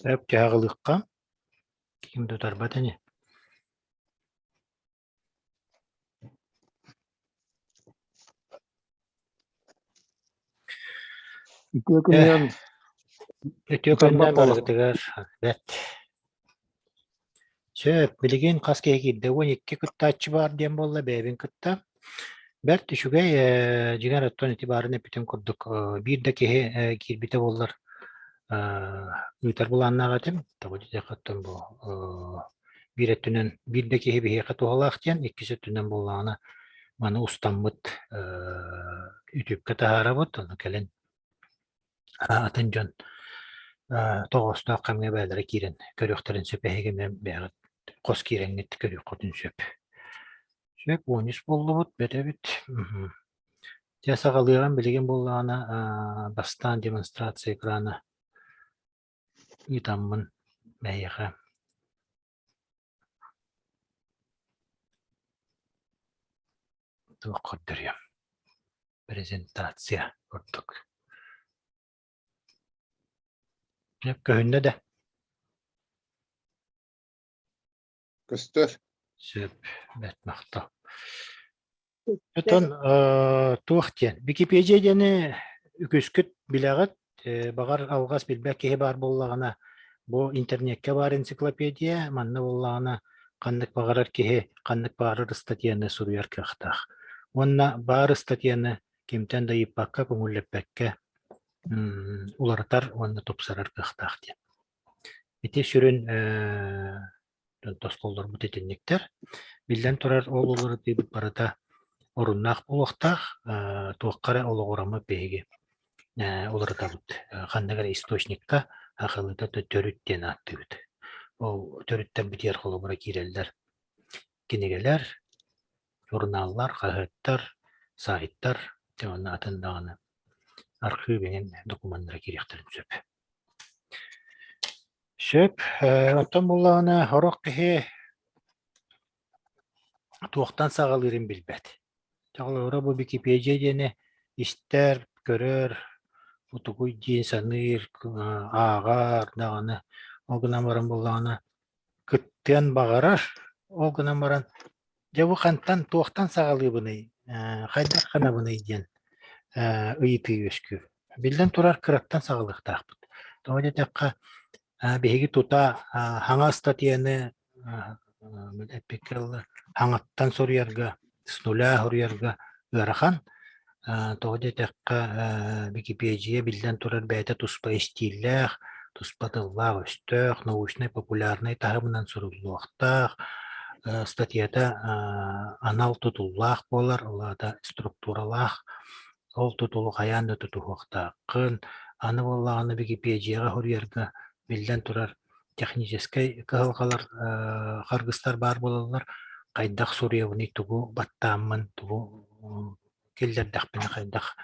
Сөп дьаһаҕылыахха, ким да утарбат ини. Үтүө күнүнэн Үтүө утарбат күнүнэн буоллахпыт. барыгытыгар бэрт. Сөп, билигин хас киһи киирдэ? 12 кыттааччы баар диэн буолла бэйэбин кытта. Бэрт үчүгэй, ээ, дьиҥэр оттон ити баарын эппитим курдук, э, биир да киһи э, киирбитэ буоллар э, ыытар былааннаах этим. Тоҕо диэтэххэ оттон бу э, биир өттүнэн биир да киһи биһиэхэ туһалаах диэн, иккис өттүнэн буоллаҕына маны устаммыт э, үтүккэ таһаарабыт, ону кэлин атын дьон тоҕоостоох кэмҥэ бэйэлэрэ киирэн көрүөхтэрин сөп, эһиги эмиэ бэйэҕит хос киирэҥҥит көрүөххүтүн сөп. Сөп, 13 буоллубут, бүтэбит. Дьэ саҕалыаҕым билигин буоллаҕына бастаан демонстрация экрана ыытаммын эһиэхэ туох көрдөрүөм презентация курдук. Көһүннэ да? Көстөр. Сөп, бэрт махтал. Оттон туох диэн, Википедия диэни үгүскүт билэҕит, баҕар алҕас билбэт киһи баар буоллаҕына, бу интернеккэ баар энциклопедия, манна буоллаҕына ханнык баҕарар киһи ханнык баҕарар ыстатыйаны суруйар кыахтаах. Уонна баар ыстатыйаны кимтэн да ыйыппакка, көҥүллэппэккэ уларытар уонна тупсарар кыахтаах диэн. Ити сүрүн тосхоллорбут итинниктэр. Биллэн турар, ол уларытыыбыт барыта оруннаах буолуохтаах, туохха эрэ олоҕураммыт биһиги уларытабыт. Ханнык эрэ источникка сахалыыта төрүт диэн ааттыыбыт. Ол төрүттэрбитигэр холобура киирэллэр кинигэлэр, журналлар, хаһыаттар, сайтар уонна атын даҕаны архыып эҥин докумуоннара киириэхтэрин сөп. Сөп. Оттон буоллаҕына сорох киһи туохтан саҕалыырын билбэт. Холобура бу Википедия диэни истэр, көрөр, утугуй диэн саныыр, ааҕар даҕаны. Ол гынан баран буоллаҕына кыттыан баҕарар. Ол гынан баран дьэ бу хантан, туохтан саҕалыыбыный, хайдах гынабыный диэн ыйытыы үөскүүр. Биллэн турар, кыраттан саҕалыахтаахпыт. Тоҕо диэтэххэ, биһиги тута хаҥа ыстатыйаны эппиккэ дылы хаҥаттан суруйарга, с нуля суруйарга ыарахан. Тоҕо диэтэххэ, Википедия биллэн турар бэйэтэ туспа истииллээх, туспа тыллаах-өстөөх, научнай-популярнай таһымынан суруллуохтаах, ыстатыйата анал тутуллаах буолар, ол аата структуралаах. Ол тутулу хайаан да тутуһуохтааххын. Аны буоллаҕына Википедияҕа суруйарга биллэн турар техническэй кыһалҕалар харгыстар баар буолаллар. Хайдах суруйабыный, тугу баттааммын, тугу киллэрдэхпинэ хайдах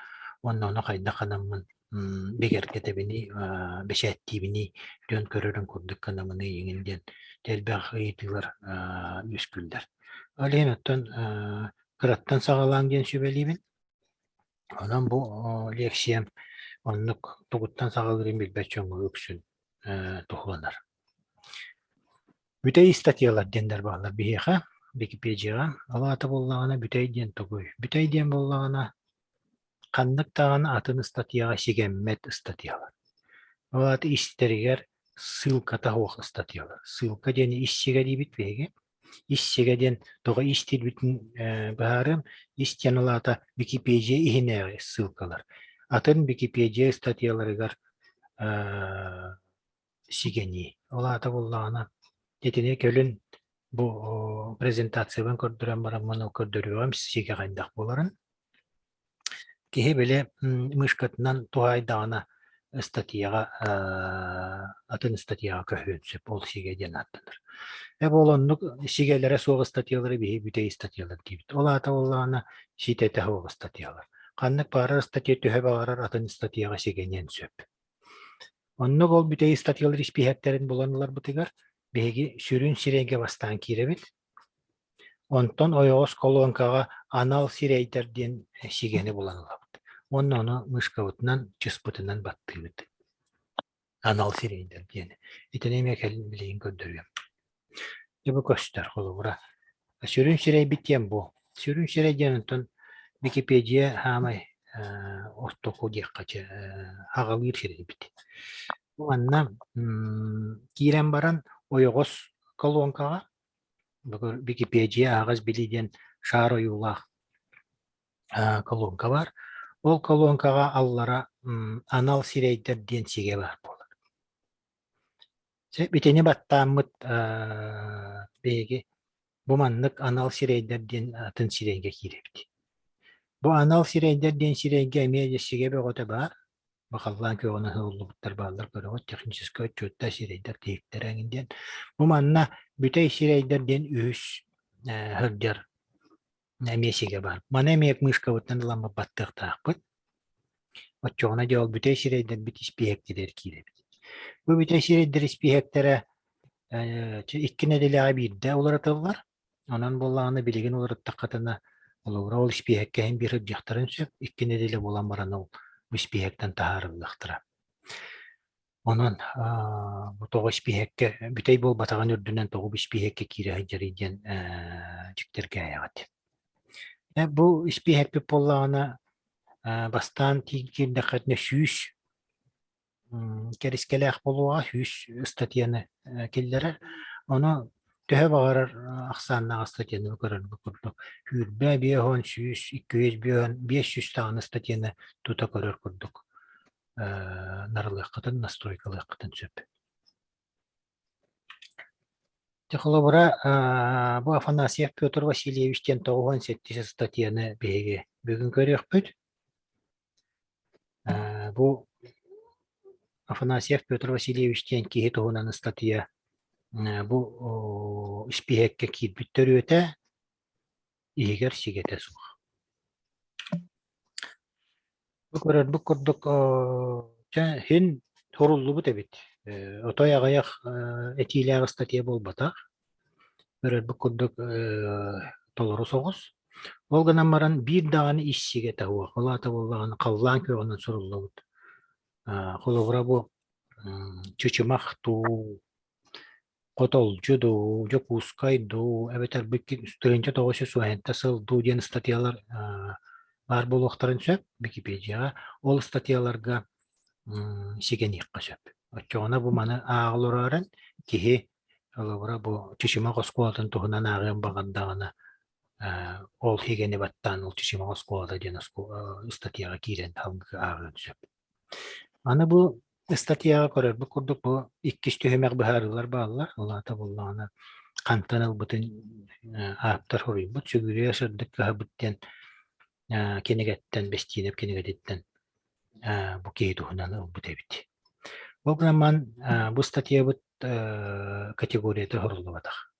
уонна ону хайдах анаммын бигэргэтэбиний, бэчээттиибиний дьон көрөрүн курдук гынабыный иҥин диэн элбэх ыйытыылар үөскүүллэр. Ол иһин оттон кыраттан саҕалаан диэн сүбэлиибин. Онон бу лекциям оннук тугуттан саҕалыырын билбэт дьоҥҥо үксүн туһуланар. Бүтэй ыстатыйалар диэннэр бааллар биһиэхэ Википедияҕа. Ол аата буоллаҕына бүтэй диэн тугуй? Бүтэй диэн буоллаҕына ханнык даҕаны атын ыстатыйаҕа сигэммэт ыстатыйалар. Ол аата истэригэр ссылката суох ыстатыйалар. Ссылка диэни ис сигэ диибит биһиги. Ис сигэ диэн тоҕо ис диирбитин быһаарыам. Ис диэн ол аата Википедия иһинээҕи ссылкалар. Атын Википедия ыстатыйаларыгар сигэнии. Ол аата буоллаҕына итини кэлин бу презентациябын көрдөрөн бараммын ол көрдөрүөҕүм сигэ хайдах буоларын. Киһи били мышкатынан туһаайдаҕына ыстатыйаҕа атын ыстатыйаҕа көһүөн сөп, ол сигэ диэн ааттанар. Э ол оннук сигэлэрэ суох ыстатыйалары биһи бүтэй ыстатыйалар диибит. Ол аата буоллаҕына ситэтэ суох ыстатыйалар. Ханнык баҕарар ыстатыйа төһө баҕарар атын ыстатыйаҕа сигэниэн сөп. Оннук ол бүтэй ыстатыйалар испииһэктэрин булан ыларбытыгар биһиги сүрүн сирэйгэ бастаан киирэбит. Онтон ойоҕос колонкаҕа анал сирэйдэр диэн сигэни булан ылабыт. Уонна ону мышкабытынан, чыспытынан баттыыбыт. Анал сирэйдэр диэн. Итини эмиэ кэлин билигин көрдөрүөм. Дьэ бу көстөр холобура. Сүрүн сирэйбит диэн бу. Сүрүн сирэй диэн онтон Википедия хаамай ортоку диэххэ чэ аҕалыыр сирэйбит. Бу манна киирэн баран ойоҕос колонкаҕа Википедия аһаҕас билии диэн шаар ойуулаах колонка баар. Ол колонкаҕа аллара анал сирэйдэр диэн сигэ баар буолар. Итини баттааммыт биһиги бу маннык анал сирэйдэр диэн атын сирэйгэ киирэбит. Бу анал сирэйдэр диэн сирэйгэ эмиэ сигэ бөҕөтө баар. Бахаллаан күөҕүнэн ыһыллыбыттар бааллар көрөҕүт техническэй отчуоттар сирэйдэр тиһиктэрэ эҥин диэн. Бу манна бүтэй сирэйдэр диэн үһүс сылдьар эмиэ сигэ баар. Маны эмиэ мышкабытынан ыламмыт баттыахтаахпыт. Оччоҕуна дьэ ол бүтэй сирэйдэрбит испииһэктэригэр киирэбит. Бу бүтэй сирэйдэр испииһэктэрэ икки нэдиэлэҕэ биирдэ уларытыллар. Онон буоллаҕына билигин уларыттаххытына холобура ол испииһэккэ иһин биир сылдьыахтарын сөп, икки нэдиэлэ буолан баран ол бу испииһэктэн таһаарыллыахтара. Онон бу тоҕо испииһэккэ бүтэй буолбатаҕын үрдүнэн тоҕо бу испииһэккэ киирэ сылдьарый диэн дьиктиргээйэҕит. Бу испииһэкпит буоллаҕына бастаан киирдэххитинэ 100 кэрискэлээх буолуоҕа, 100 ыстатыйаны киллэрэр. Ону төһө баҕарар ахсааннаах ыстатыйаны көрөргө курдук 20, 50, 100, 250, 500 даҕаны ыстатыйаны тута көрөр курдук нарылыаххытын, настройкалыаххытын сөп. Дьэ, холобура, бу Афанасьев Петр Васильевич диэн 97 ыстатыйаны биһиги бүгүн көрүөхпүт. Бу Афанасьев Петр Васильевич диэн киһи туһунан ыстатыйа бу испииһэккэ киирбит төрүөтэ иһигэр сигэтэ суох. Бу көрөрбүт курдук чэ иһин суруллубут эбит. Отой аҕыйах этиилээх ыстатыйа буолбатах. Көрөрбүт курдук толору соҕус. Ол гынан баран биир даҕаны ис сигэтэ суох. Ол аата буоллаҕына халлаан күөҕүнэн суруллубут. Холобура бу чычымах дуу, Хотолдьу дуу, Дьокуускай дуу, эбэтэр 1990 сыл дуу диэн ыстатыйалар баар буолуохтарын сөп Википедияҕа. Ол ыстатыйаларга сигэниэххэ сөп. Оччоҕуна бу маны ааҕа олорорун киһи холобура бу Чычымах оскуолатын туһунан ааҕыан баҕардаҕына ол сигэни баттаан ол Чычымах оскуолата диэн ыстатыйаҕа киирэн салгыы ааҕыан сөп. Аны бу ыстатыйаҕа көрөрбүт курдук бу иккис түһүмэх быһаарыылар бааллар. Ол аата буоллаҕына хантан ылбытын ааптар суруйбут «Сүгүрүйэ сырдык кыһабыт» диэн кинигэттэн, Бэстиинэп кинигэтиттэн бу киһи туһунан ылбыт эбит. Ол гынан баран бу ыстатыйабыт категорията суруллубатах.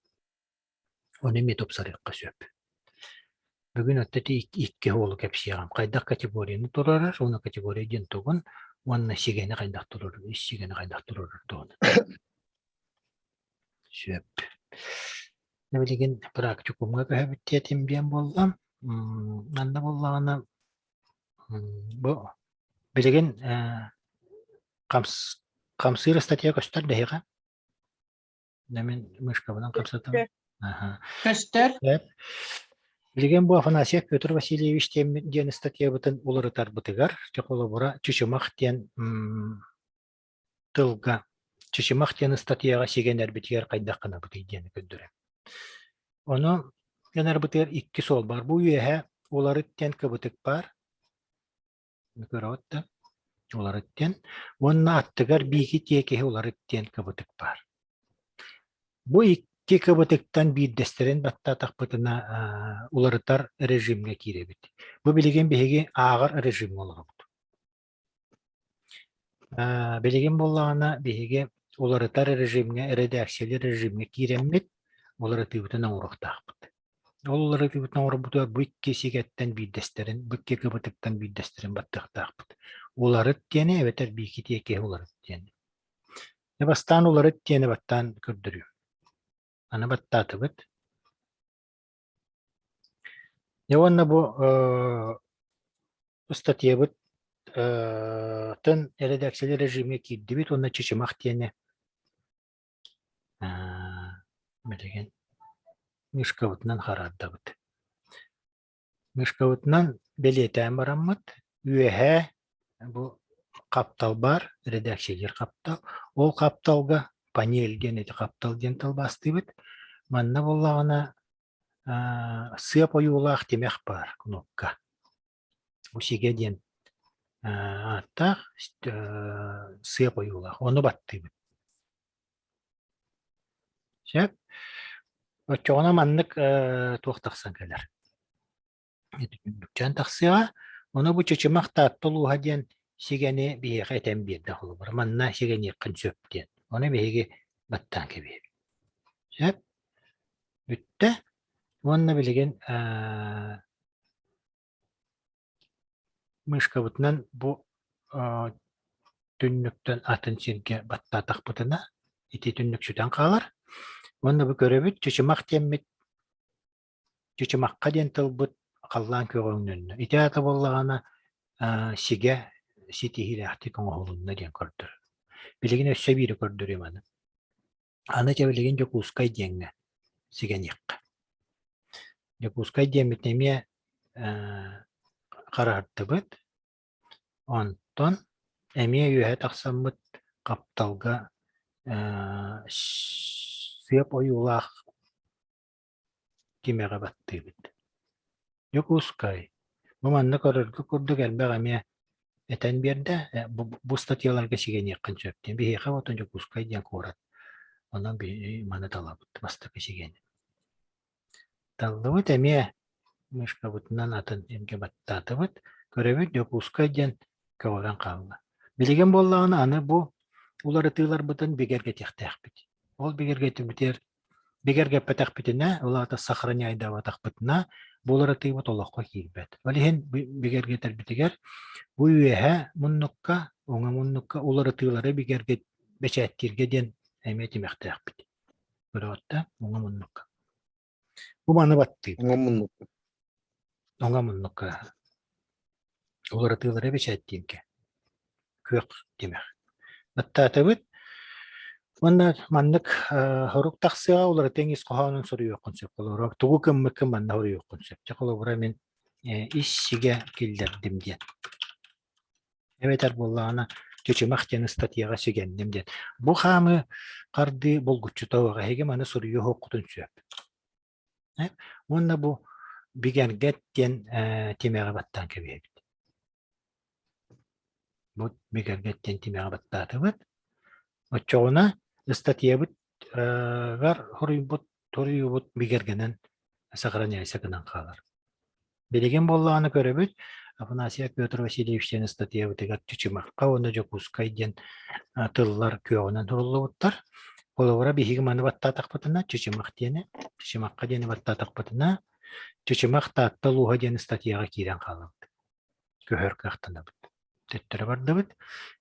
Ону эмиэ тупсарыахха сөп. Бүгүн оттон ити икки уолу кэпсиэҕим. Хайдах категорияны туруорар уонна категория диэн тугун уонна сигэни хайдах туруорар, ис сигэни хайдах туруорар туһунан. Сөп. Билигин практикумҥа көһөбүт диэтим диэн буолла. Манна буоллаҕына бу билигин хамсыыр ыстатыйа көстөр да эһиэхэ? Мин мышкабынан хамсатам. Көстөр. Билигин бу Афанасьев Петр Васильевич диэн ыстатыйабытын уларытарбытыгар, дьэ холобура Чычымах диэн тылга Чычымах диэн ыстатыйаҕа сигэнэрбитигэр хайдах гынабытый диэни көрдөрөм. Ону гынарбытыгар икки суол баар. Бу үөһэ уларыт диэн кыбытык баар. Көрөҕүт да уларыт диэн уонна аттыгар биики тиэкиһи уларыт диэн кыбытык баар. Бу икки кыбытыктан биирдэстэрин баттаатахпытына уларытар режимҥэ киирэбит. Бу билигин биһиги ааҕар режимҥэ олоробут. Билигин буоллаҕына биһиги уларытар режимҥэ, эрэдээксийэлиир режимҥэ киирэммит уларытыыбытын оҥоруохтаахпыт. Ол уларытыыбытын оҥорбутугар бу икки сигэттэн биирдэстэрин, бу икки кыбытыктан биирдэстэрин баттыахтаахпыт. Уларыт диэни эбэтэр биики тиэкиһи уларыт диэни. Дьэ бастаан уларыт диэни баттаан көрдөрүөм. Аны баттаатыбыт. Дьэ уонна бу ыстатыйабыт. Тын эрэдээксийэлэр режимҥэ киирдибит уонна Чычымах диэни билигин мышкабытынан хараардабыт. Мышкабытынан бэлиэтээн бараммыт, үөһээ бу хаптал баар, эрэдээксийэлиир хаптал. Ол хапталга панель диэн ити хаптал диэн тылбаастыыбыт. Манна буоллаҕына сыап ойуулаах тимэх баар кнопка. Усигэ диэн ааттаах сыап ойуулаах. Ону баттыыбыт. Сөп. Оччоҕуна маннык туох тахсан кэлэр. Түннүкчээн тахсыаҕа. Ону бу Чычымах Таатта улууһа диэн сигэни биһиэхэ этэн биэрдэ холобура. Манна сигэниэххин сөп диэн. Ону биһиги баттаан кэбиһэбит. Сөп. Бүттэ. Уонна билигин Мышкабытынан бу түннүктэн атын сиргэ баттаатахпытына ити түннүк сүтэн хаалар. Уонна бу көрөбүт чычымах диэммит чычымахха диэн тылбыт халлаан күөҕэ өҥнөннө. Ити аата буоллаҕына сигэ ситиһиилээхтик оҥоһулунна диэн көрдөрөр. Билигин өссө биири көрдөрүөм аны. Аны дьэ билигин Дьокуускай диэҥҥэ сигэниэххэ. Дьокуускай диэммит эмиэ хараһырдыбыт. Онтон эмиэ үөһэ тахсаммыт хапталга сыап ойуулаах тимэҕи баттыыбыт. Дьокуускай. Бу манна көрөргө курдук элбэх эмиэ этэн биэрдэ. Бу, бу ыстатыйаларга сигэниэххин сөп диэн. Биһиэхэ отон Дьокуускай диэн куорат. Онон биһиги маны талабыт бастакы сигэни. Таллыбыт эмиэ мышкабытынан атын эмгэ баттаатыбыт. Көрөбүт Дьокуускай диэн көҕөрөн хаалла. Билигин буоллаҕына аны бу уларытыыларбытын бигэргэтиэхтээхпит. Ол бигэргэтибитигэр Бигэргэппэтэхпитинэ, ол аата сохраняйдаабатахпытына, бу уларытыыбыт олоххо киирбэт. Ол иһин бигэргэтэрбитигэр бу үөһэ муннукка, уҥа муннукка уларытыылары бигэргэт бэчээттииргэ диэн эмиэ тимэхтээхпит. Көрөҕүт да, уҥа муннукка. Бу маны баттыыбыт. Уҥа муннукка. Уҥа муннукка. Уларытыылары бэчээттииргэ. Күөх тимэх. Баттаатыбыт. Уонна маннык хорук тахсыаҕа уларытыаҥ ис хоһоонун суруйуоххун сөп. Холобура, тугу гыммыккын манна суруйуоххун сөп. Чэ, холобура, мин ис сигэ киллэрдим диэн. Эбэтэр буоллаҕына, Чычымах диэн ыстатыйаҕа сигэнним диэн. Бу хаамыы хардыы булгуччута суох. Эһиги маны суруйуоххутун сөп. Уонна бу бигэргэт диэн тимэҕи баттаан кэбиһэбит. Бу бигэргэт диэн тимэҕи баттаатыбыт. Оччоҕуна ыстатыйабытыгар хоруйбут торуйубут бигэргэнэн сохраняйся гынан хаалар. Билигин буоллаҕына көрөбүт, Афанасьев Петр Васильевич диэн ыстатыйабытыгар Чычымахха уонна Дьокуускай диэн тыллар күөҕүнэн суруллубуттар. Холобура, биһиги маны баттаатахпытына, Чычымах диэни, Чычымахха диэни баттаатахпытына, Чычымах Таатта улууһа диэн ыстатыйаҕа киирэн хаалабыт. Көһөр кыахтанабыт. Төттөрү бардыбыт.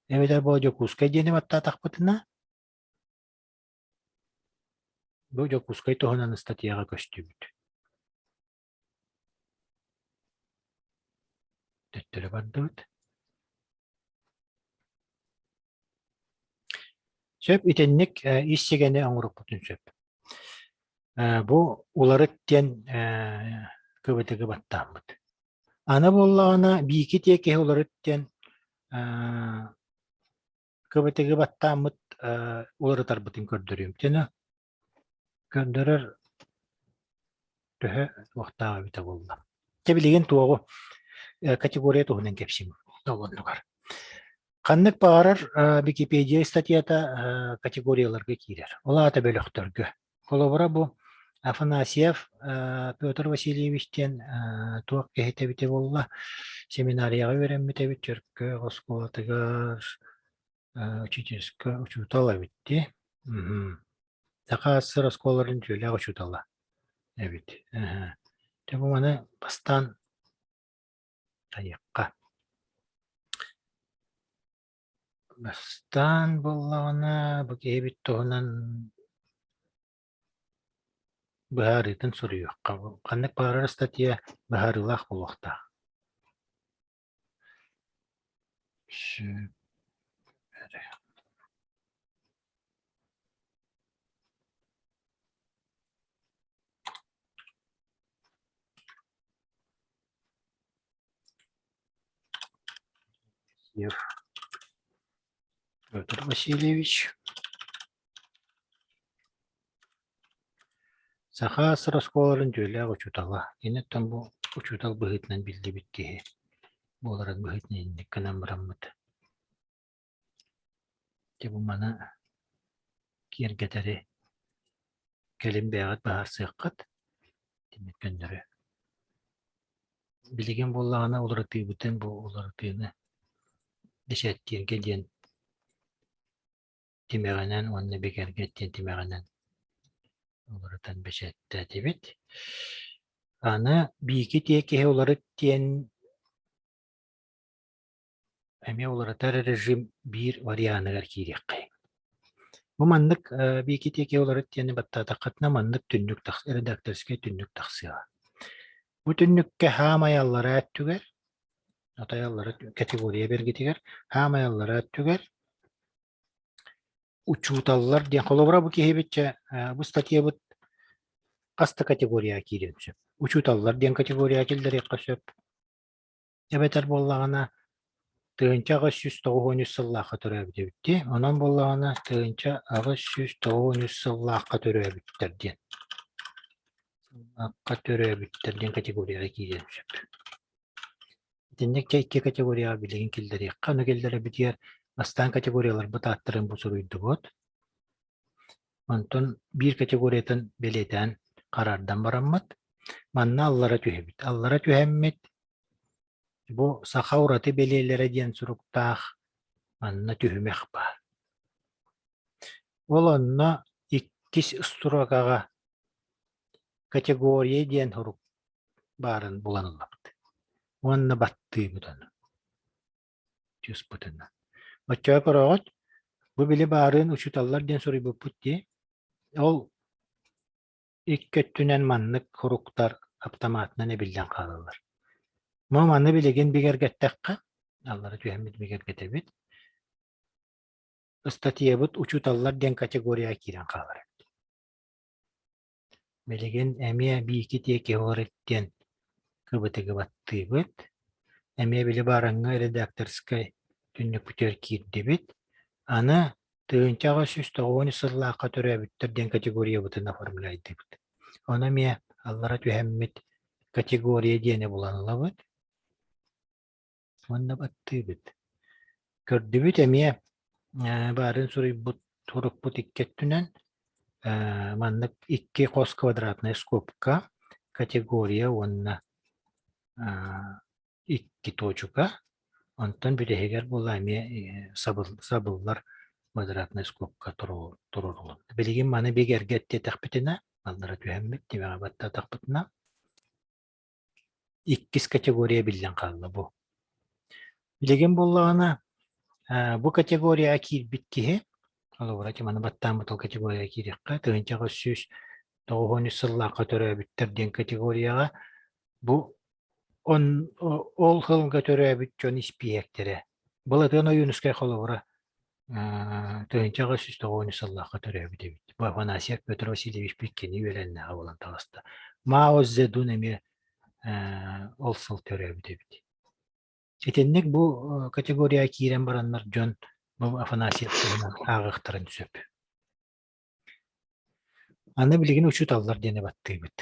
Эбэтэр бу Дьокуускай диэни баттаатахпытына, бу Дьокуускай туһунан ыстатыйаҕа көстүбүт. Төттөрү бардыбыт. Сөп итинник ис сигэни оҥоруккутун сөп. Бу уларыт диэн кыбытыгы баттааммыт. Аны буоллаҕына биики тиэкиһи уларыт диэн кыбытыгы баттааммыт уларытарбытын көрдөрүөм. Тина Көрдөрөр төһө туохтаах эбитэ буолла. Дьэ билигин туоҕу категория туһунан кэпсиим оннугар. Ханнык баҕарар Википедия ыстатыйата категорияларга киирэр. Ол аата бөлөхтөргө. Холобура бу Афанасьев Петр Васильевич диэн туох киһитэ эбитэ буолла семинарияҕа үөрэммит эбит Чөркөөх оскуолатыгар учительскай учуутал эбит дии. Саха СССР оскуолаларын үтүөлээх учуутала эбит. Эһэ. Дьэ бу маны бастаан хайыахха. Бастаан буоллаҕына бу киһибит туһунан быһаарыытын суруйуохха. Ханнык баҕарар ыстатыйа быһаарыылаах буолуохтаах. Сөп эрэ. Петр Васильевич. Саха АССР оскуолаларын дьүөлээх учуутала. Киниттэн бу учуутал быһыытынан биллибит киһи буоларын быһыытынан инник гынан бараммыт. Дьэ бу маны киэргэтэри кэлин бэйэҕит быһаарсыаххыт. Итинник көннөрү. Билигин буоллаҕына уларытыыбытын бу уларытыыны бэчээттииргэ диэн тимэҕинэн уонна бигэргэт диэн тимэҕинэн уларытан бэчээттээтибит. Аны биики тиэкиһи уларыт диэн эмиэ уларытар режим биир варианыгар киириэххэ. Бу маннык биики тиэкиһи уларыт диэни баттаатаххытына маннык түннүк тахс редакторскай түннүк тахсыаҕа. Бу түннүккэ хаамай аллараа өттүгэр отой аллара категория бэргитигэр хаамай аллараа өттүгэр Учууталлар диэн холобура бу киһибит чэ бу статьябыт хас да категорияҕа киириэн сөп. Учууталлар диэн категорияҕа киллэриэххэ сөп. Эбэтэр буоллаҕына 1893 сыллаахха төрөөбүт эбит дии. Онон буоллаҕына 1893 сыллаахха төрөөбүттэр диэн. Сыллаахха төрөөбүттэр диэн категорияҕа киириэн сөп. Итинник чэ икки категорияҕа билигин киллэриэххэ. Ону киллэрэбитигэр бастаан категорияларбыт ааттарын бу суруйдубут. Онтон биир категориятын бэлиэтээн хараардан бараммыт, манна аллара түһэбит. Аллара түһэммит бу саха ураты бэлиэлэрэ диэн суруктаах манна түһүмэх баар. Ол онно иккис строкаҕа категория диэн сурук баарын булан ылабыт уонна баттыыбыт ону чыспытынан. Оччоҕо көрөҕүт, бу били баарыын учууталлар диэн суруйбуппут дии. Ол икки өттүнэн маннык суруктар аптамаатынан эбиллэн хаалаллар. Мо маны билигин бигэргэттэххэ, аллара түһэммит бигэргэтэбит, ыстатыйабыт учууталлар диэн категорияҕа киирэн хаалар эбит. Билигин эмиэ биики диэки диэн кыбытыгыбаттыыбыт, эмиэ били баараҥҥа редакторскай түннүкпүтүгэр киирдибит, аны 1893 сыллаахха төрөөбүттэр диэн категориябытын оформляйдыбыт. Ону эмиэ аллара түһэммит категория диэни булан ылабыт уонна баттыыбыт. Көрдүбүт эмиэ баарын суруйбут сурукпут икки өттүнэн маннык икки хос квадратная скобка категория уонна икки туочука онтон бүтэһигэр буолла эмиэ сабыллар квадратная скобка туруорулун. Билигин маны бигэргэттиэтэхпитинэ, аллара түһэммит, тимэҕэ баттаатахпытына Иккис категория биллэн хаалла бу. Билигин буоллаҕына, бу категорияҕа киирбит киһи, холобура, маны баттааммыт ол категорияҕа киириэххэ, 1893 сыллаахха төрөөбүттэр диэн категорияҕа бу он, ол сылга төрөөбүт дьон испииһэктэрэ. Былатыан Ойуунускай холобура 1893 сыллаахха төрөөбүт эбит. Бу Афанасьев Петр Васильевич кини үөлэннээҕэ буолан таҕыста. Мао Цзэдун эмиэ ол сыл төрөөбүт эбит. Итинник бу категорияҕа киирэн бараннар дьон бу Афанасьев туһунан ааҕыахтарын сөп. Аны билигин учууталлар диэни баттыыбыт.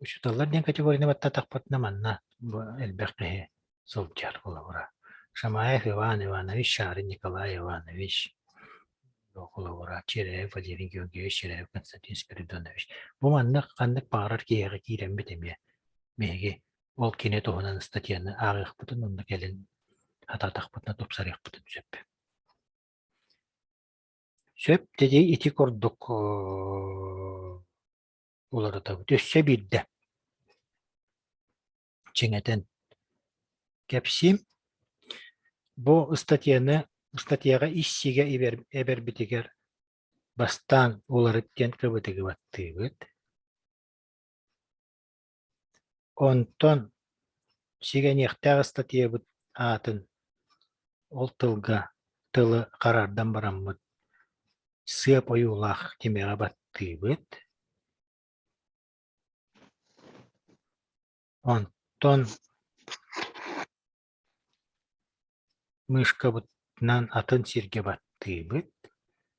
Учууталлар диэн категорияны баттатахпытына манна бу элбэх киһи сылдьар холобура. Шамаев Иван Иванович, Шарин Николай Иванович, холобура Череев Валерий Георгиевич, Череев Константин Спиридонович. Бу маннык ханнык баҕарар киһиэхэ киирэммит эмиэ биһиги ол кини туһунан ыстатыйаны ааҕыахпытын уонна кэлин хатаатахпытына тупсарыахпытын сөп. Сөп диди ити курдук уларытабыт. Өссө биирдэ чиҥэтэн кэпсиим. Бу ыстатыйаны ыстатыйаҕа ис сигэ эбэрбитигэр бастаан уларыт диэн кыбытыгыбаттыыбыт. Онтон сигэниэхтээх ыстатыйабыт аатын Ол тылга тылы хараардан бараммыт сыап ойуулаах тимэҕи баттыыбыт. Онтон мышкабытынан атын сиргэ баттыыбыт,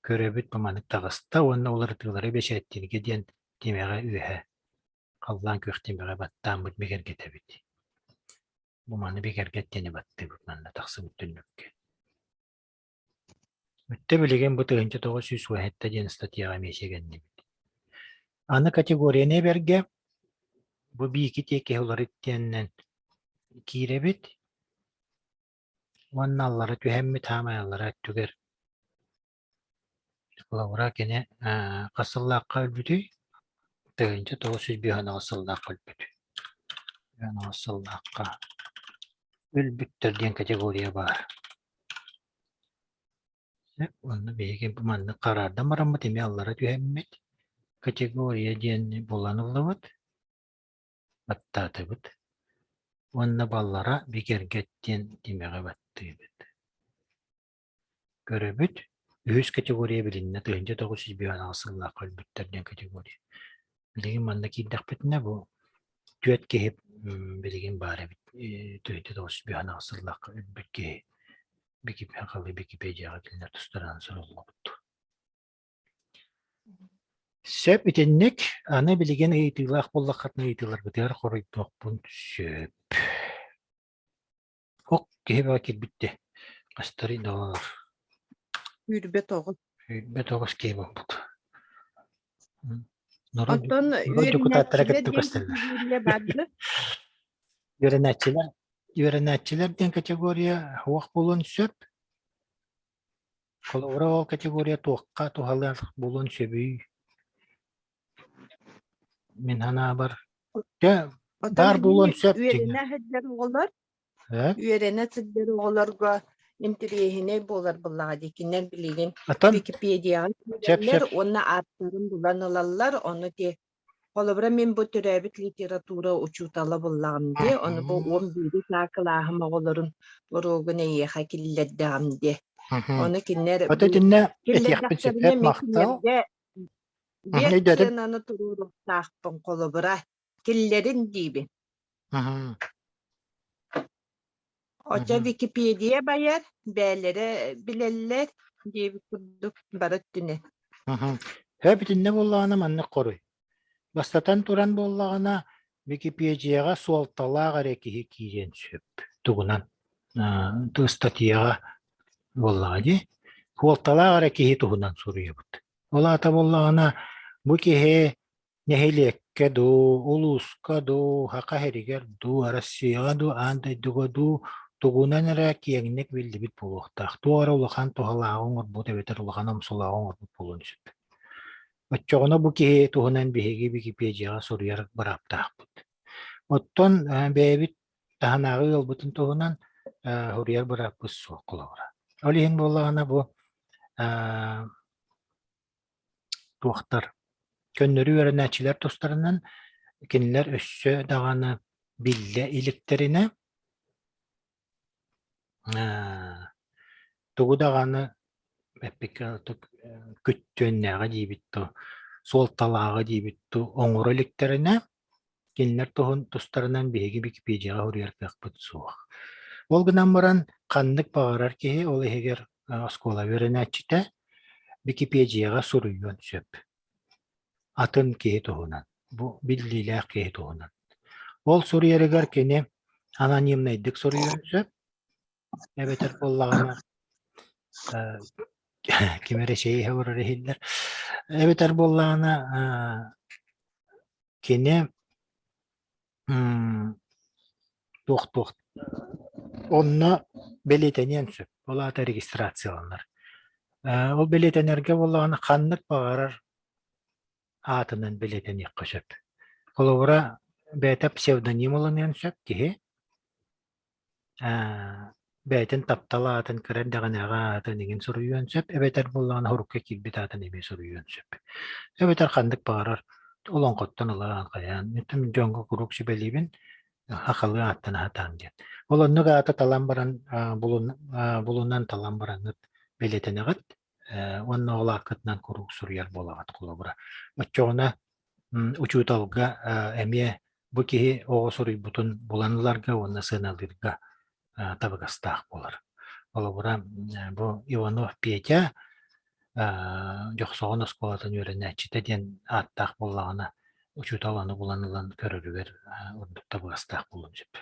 көрөбүт бу маннык таҕыста уонна уларытыылары бэчээттииргэ диэн тимэҕи үөһэ халлаан күөх тимэҕи баттааммыт бигэргэтэбит. Бу маны бигэргэт диэни баттыыбыт манна тахсыбыт түннүккэ. Бүттэ билигин бу 1917 диэн статьяҕа эмиэ сигэннибит. Аны категорияны эбэргэ бу биики тиэкиһи уларыт диэнинэн киирэбит уонна аллара түһэммит хаамай аллара өттүгэр Холобура кини хас сыллаахха өлбүтүй? 1958 сыллаахха өлбүт. 58 сыллаахха өлбүттэр диэн категория баар. Онно биһиги бу маннык хараардан бараммыт эмиэ аллара түһэммит категория диэн булан ыллыбыт, баттаатыбыт уонна баллара бигэргэт диэн тимэҕи баттыыбыт. Көрөбүт, үһүс категория билиннэ 1958 сыллаахха өлбүттэр диэн категория. Билигин манна киирдэхпитинэ бу түөрт киһи билигин баар эбит 1958 сыллаахха өлбүт киһи Википедияҕа Википедияҕа кинилэр тустарынан суруллубут. Сөп итинник аны билигин ыйытыылаах буоллаххытына ыйытыыларбытыгар хоруйдуохпун сөп. Ок, киһи бөҕө киирбит дии. Хастарый доҕоор? 29. 29 киһи буолбут. Норуот, Оттон норуот дьокутааттара үөрэнээччилэр кытта диэн көстөллөр. категория баар дуо? Үөрэнээччилэр, үөрэнээччилэр диэн категория суох буолуон сөп. Холобура, ол категория туохха туһалыах буолуон сөбүй? Мин санаабар, дьэ, Оттон баар буолуон билигин сөп дьиҥэ. үөрэнэ сылдьар оҕолор Э? үөрэнэ сылдьар оҕолорго интэриэһинэй буолар буоллаҕа дии. Кинилэр билигин Оттон Википедияҕа сөп киирэллэр сөп. уонна ааттарын булан ылаллар. Ону ти холобура мин бу төрөөбүт литература учуутала буллаҕым дии. Ону бу 11 саа кылааһым оҕолорун уруогун эйиэхэ киллэрдэҕим дии. Ону кинилэр Ото бу итиннэ этиэхпин сөп. киллэрдэхтэринэ Эп мин махтал. кинилэргэ биэс Өйдөөтүм. сыананы туруоруохтаахпын холобура киллэрин диибин. Оччо Википедия байар, бээлэрэ билэллэр диэбит курдук бары өттүнэн. Сөп итиннэ буоллаҕына маннык хоруй. Бастатан туран буоллаҕына, Википедияҕа суолталаах эрэ киһи киириэн сөп. Тугунан? Ыстатыйаҕа буоллаҕа дии. Суолталаах эрэ киһи туһунан суруйабыт. Ол аата буоллаҕына, бу киһи Нэһилиэккэ дуу, улууска дуу, Саха сиригэр дуу, Россияҕа дуу, аан дойдуга дуу тугунан эрэ киэҥник биллибит буолуохтаах, туох эрэ улахан туһалааҕы оҥорбут эбэтэр улахан омсолооҕу оҥорбут буолуон сөп. Оччоҕуна бу киһи туһунан биһиги Википедияҕа суруйар бырааптаахпыт. Оттон бэйэбит таһынааҕы ыалбытын туһунан суруйар бырааппыт суох холобура. Ол иһин буоллаҕына бу туохтар көннөрү үөрэнээччилэр тустарынан кинилэр өссө даҕаны биллэ иликтэринэ тугу даҕаны эппиккэ күттүөннээҕи диибит дуу, суолталааҕы диибит дуу оҥоро иликтэринэ Кинилэр туһун тустарынан биһиги Википедияҕа суруйар кыахпыт суох. Ол гынан баран ханнык баҕарар киһи, ол иһигэр оскуола үөрэнээччитэ, Википедияҕа суруйуон сөп. Атын киһи туһунан, бу биллиилээх киһи туһунан. Ол суруйарыгар кини анонимнайдык суруйуон сөп, эбэтэр буоллаҕына ким эрэ чэй иһэ олорор иһиллэр, эбэтэр буоллаҕына Кини туох-туох онно бэлиэтэниэн сөп, ол аата регистрацияланар. Ол бэлиэтэнэргэ буоллаҕына ханнык баҕарар аатынан бэлиэтэниэххэ сөп. Холобура, бэйэтэ псевдоним ылыныан сөп киһи, Бэйэтин таптал аатын кыра эрдэҕинээҕи аатын иҥин суруйуон сөп, эбэтэр буоллаҕына урукку киирбит аатын эмиэ суруйуон сөп. Эбэтэр ханнык баҕарар олоҥхоттон ылан хайаан, дьоҥҥо куруук сүбэлиибин. Сахалыы ааттана сатаан диэн. Ол оннук аата талан баран булунан талан бараҥҥыт бэлиэтэнэҕит уонна ол ааккытынан куруук суруйар буолаҕыт холобура. Оччоҕуна учууталга эмиэ бу киһи оҕо суруйбутун булан ыларга уонна сыаналыырга табыгастаах буолар. Холобура, бу Иванов Петя Дьохсоҕон оскуолатын үөрэнээччитэ диэн ааттаах буоллаҕына, учуутал аны булан ылан көрөрүгэр ордук табыгастаах буолуон сөп.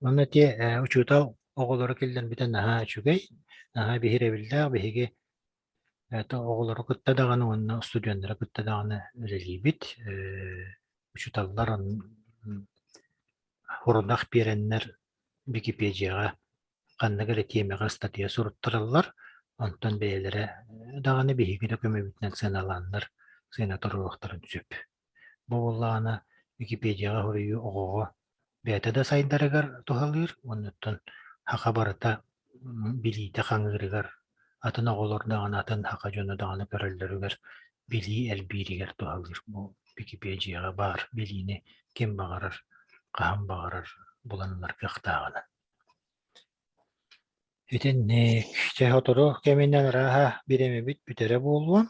Онно ити учуутал оҕолору киллэрбитэ наһаа үчүгэй, наһаа биһирэбиллээх. Биһиги оҕолору кытта даҕаны уонна студеннары кытта даҕаны үлэлиибит. Учууталлар сорудах биэрэннэр Википедияҕа ханнык эрэ тиэмэҕэ ыстатыйа суруттараллар, онтон бэйэлэрэ даҕаны биһиги да көмөбүтүнэн сыаналааннар сыана туруоруохтарын сөп. Бу буоллаҕына Википедияҕа суруйуу оҕоҕо бэйэтэ да сайдарыгар туһалыыр, оннуттан саха барыта билиитэ хаҥыырыгар, атын оҕолор даҕаны, атын саха дьоно даҕаны көрөллөрүгэр билии элбииригэр туһалыыр. Бу Википедияҕа баар билиини ким баҕарар, хаһан баҕарар булан ылар кыахтааҕынан. Итинник, чэ сотору кэминэн арааһа бириэмэбит бүтэрэ буолуо.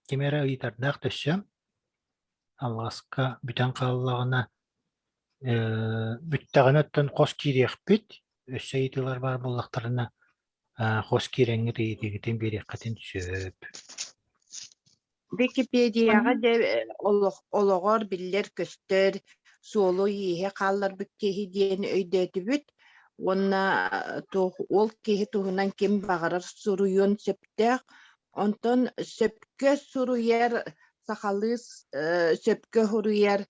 Ким эрэ ыйытардаах өссө алҕаска бүтэн хааллаҕына бүттэҕинэ оттон хос киириэхпит, өссө ыйытыылар баар буоллахтарына хос киирэҥҥит ыйытыыгытын биэриэххитин сөп. Википедияҕа дьэ олох олоҕор биллэр-көстөр суолу-ииһи хаалларбыт киһи диэн өйдөөтүбүт уонна туох ол киһи туһунан ким баҕарар суруйуон сөптөөх. Онтон сөпкө суруйар сахалыы сөпкө суруйар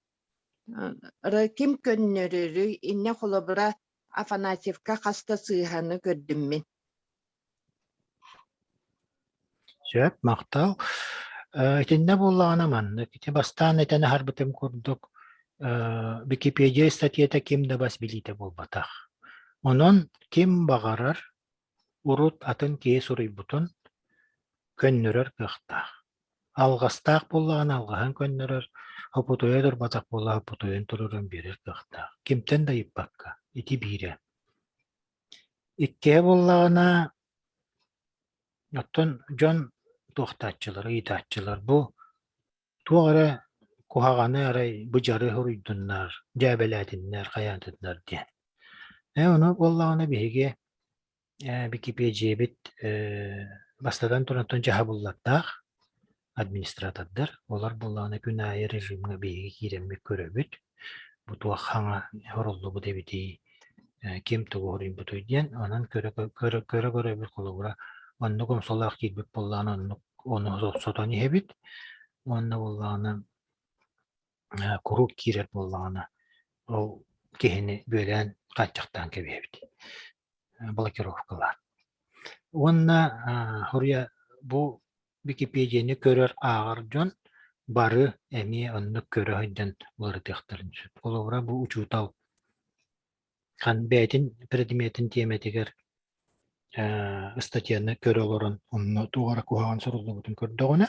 ким көннөрөрүй? Инньэ холобура Афанасьевка хас да сыыһаны көрдүм мин. Сөп, махтал. Итиннэ буоллаҕына маннык, ити бастаан этэн аһарбытым курдук, Википедия ыстатыйата ким да бас билиитэ буолбатах. Онон ким баҕарар урут атын киһи суруйбутун көннөрөр кыахтаах. Алҕастаах буоллаҕына алҕаһын көннөрөр, хопутуйа турбатах буоллаҕына хопутуйан турарын биэрэр кыахтаах. Кимтэн да ыйыппакка, ити биирэ. Иккиһэ буоллаҕына, оттон дьон туохтааччылар, ыйытааччылар бу туох эрэ куһаҕаны арай быдьары суруйдуннар, дьээбэлээтиннэр, хайаатыннар диэн. Ээ ону буоллаҕына биһиги Википедиябит бастатан туран дьаһабыллардаах администратордар, олор буоллаҕына күн аайы режимҥэ биһиги киирэммит көрөбүт, бу туох хаҥа оһоруллубут эбитий, ким тугу хоруйбутуй диэн, онон көрө-көрөбүт холобура оннук омсолоох киирбит буоллаҕына оннук ону сотон иһэбит уонна буоллаҕына куруук киирэр буоллаҕына ол киһини бүөлээн хааччахтаан кэбиһэбит блокировкалаан. Уонна хоруйа бу Википедияны көрөр, ааҕар дьон бары эмиэ оннук көрө сылдьан уларытыахтарын сөп. Холобура, бу учуутал бэйэтин предметин тиэмэтигэр ыстатыйаны көрө олорон онно туох эрэ куһаҕан суруллубутун көрдөҕүнэ,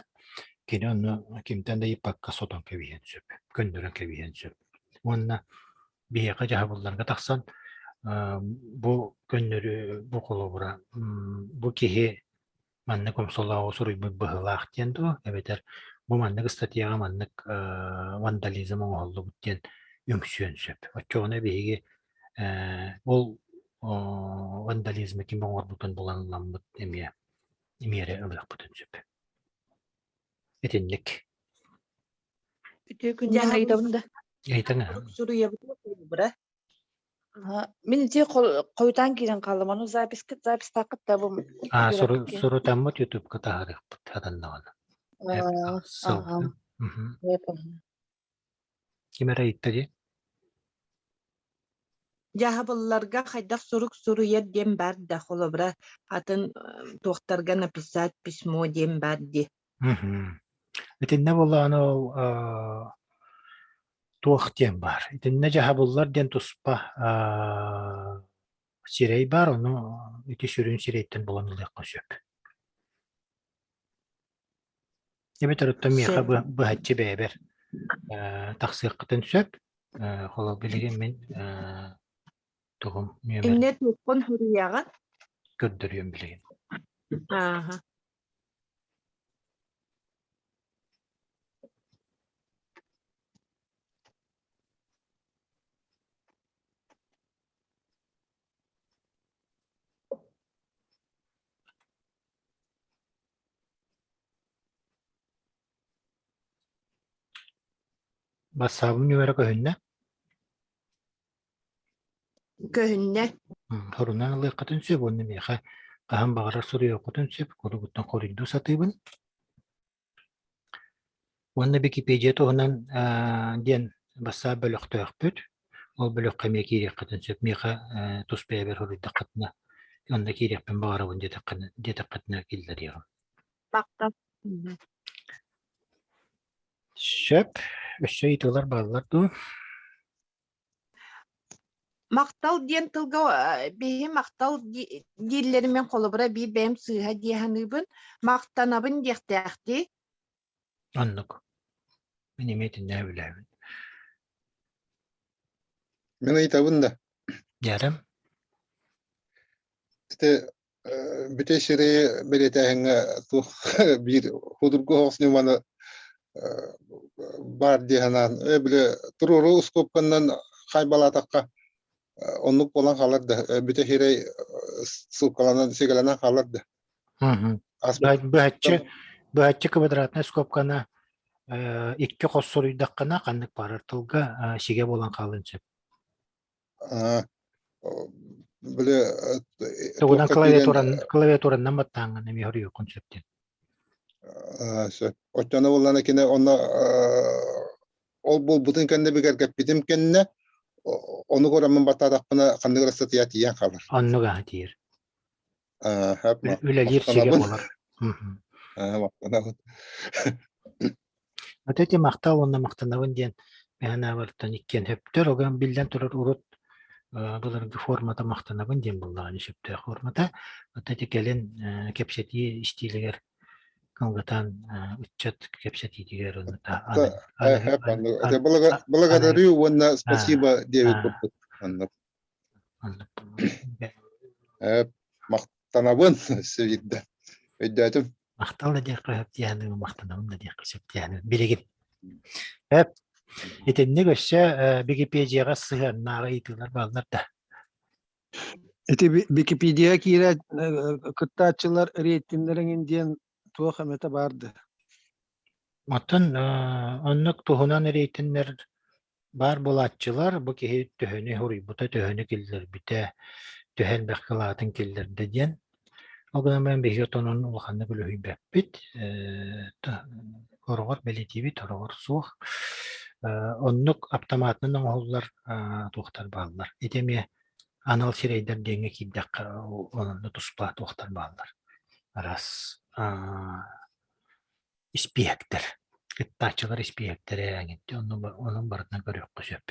кини онно кимтэн да ыйыппакка сотон кэбиһиэн сөп, көннөрөн кэбиһиэн сөп. Уонна биһиэхэ дьаһабылларга тахсан бу көннөрү бу холобура бу киһи маннык омсолооҕу суруйбут быһыылаах диэн дуо эбэтэр бу маннык ыстатыйаҕа маннык вандализм оҥоһуллубут диэн үҥсүөн сөп. Оччоҕуна биһиги ол вандализмы ким оҥорбутун булан ыламмыт эмиэ миэрэ ылыахпытын сөп. Итинник. Үтүө күннээх ыйытабын да. Ыйытаҥ Суруйабыт бра. Мин ити хойутаан киирэн хааллым. Ону записка запистааххыт да бу А сурутаммыт ютубка таһаарыахпыт хатаннаҕына. Ким эрэ ыйытта дии? Дьаһабылларга хайдах сурук суруйар диэн баар да, холобура, атын туохтарга написать письмо диэн баар дии. Итиннэ буоллаҕына ол туох диэн баар. Итиннэ дьаһабыллар диэн туспа сирэй баар, ону ити сүрүн сирэйтэн булан ылыахха сөп. Эбэтэр оттон миэхэ быһаччы бэйэбэр тахсыаххытын сөп. Холобур, билигин мин тугум нүөмэр Иннэ туоххун суруйаҕын? көрдөрүөм билигин. Ааһа. Бассаабым нүөмэрэ көһүннэ. Көһүннэ. Хорунан ылыаххытын сөп уонна миэхэ хаһан баҕарар суруйуоххутун сөп, куругуттан хоруйдуу сатыыбын. Уонна Википедия туһунан диэн бассаап бөлөхтөөхпүт. Ол бөлөххө эмиэ киириэххитин сөп. Миэхэ тус бэйэбэр хоруйдаххытына, онно киириэхпин баҕарабын диэтэххинэ, диэтэххитинэ киллэриэҕим. Махтал. Сөп. Өссө ыйытыылар бааллар дуу? Махтал диэн тылга биһи махтал дииллэрин мин холобура биир бэйэм сыыһа дии саныыбын. Махтанабын диэхтээхтии. Оннук. Мин эмиэ итиннэ сөбүлээбин. Мин ыйытабын да. Дьээрэм. Ити бүтэй сирэйи бэлиэтээһиҥҥэ туох биир судургу соҕус ньыманы баар дии санаан били туруору ускуопканнан хайбалаатахха оннук буолан хаалар да бүтэй сирэй ссылкаланан сигэлэнэн хаалар да Быһаччы быһаччы квадратнай скобканы икки хос суруйдаххына ханнык баарар тылга сигэ буолан хаалыан сөп. Били Тугунан клавиатуран клавиатураннан баттааҥҥын эмиэ хоруйуоххун сөп диэн. Сөп. Оччону буллана кини онно ол буолбутун кэннэ бигэргэппитим кэннэ ону көрөммүн баттаатахпына ханнык эрэ ыстатыйа тиийэн хаалар. Оннук аһа тиийэр. Үлэлиир сигэ буолар. Махтанабын. Вот эти махтал уонна махтанабын диэн мэһэнаабартан иккиэн сөптөр. Огон биллэн турар урут былыргы формата махтанабын диэн буоллаҕына сөптөөх формата. Вот эти кэлин кэпсэтии истиилигэр кылгатан ыччат кэпсэтиитигэр Благодарю уонна спасибо диэбит курдук. Махтанабын сөбүрдэ. Өйдөөтүм. Махтал да диэххэ сөп диэхэ махтанабын да диэххэ сөп диэхэ билигин. Эп итинник өссө Википедияҕа сыһыаннааҕы ыйытыылар бааллар да. Ити Википедия киирэ кыттааччылар рейтиннэрин диэн туох эмэтэ баар да? Оттон оннук туһунан рейтиннэр баар буолааччылар, бу киһи төһөнү суруйбута, төһөнү киллэрбитэ, төһө элбэх кылаатын киллэрдэ диэн. Ол гынан баран биһиги отонун улаханнык үлүһүйбэппит, хороҕор бэлиэтиибит, хороҕор суох. Оннук аптамаатынан оҥоһуллар туохтар бааллар. Ити эмиэ анал сирэйдэр диэҥҥэ киирдэххэ, онно туспа туохтар бааллар. Араас испииһэктэр, кыттааччылар испииһэктэрэ эҥин онно онон барытынан көрүөххэ сөп.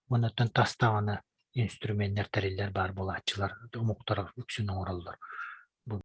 Уонна оттон тас даҕаны инструменнар, тэриллэр баар буолааччылар, омуктар үксүн оҥороллор.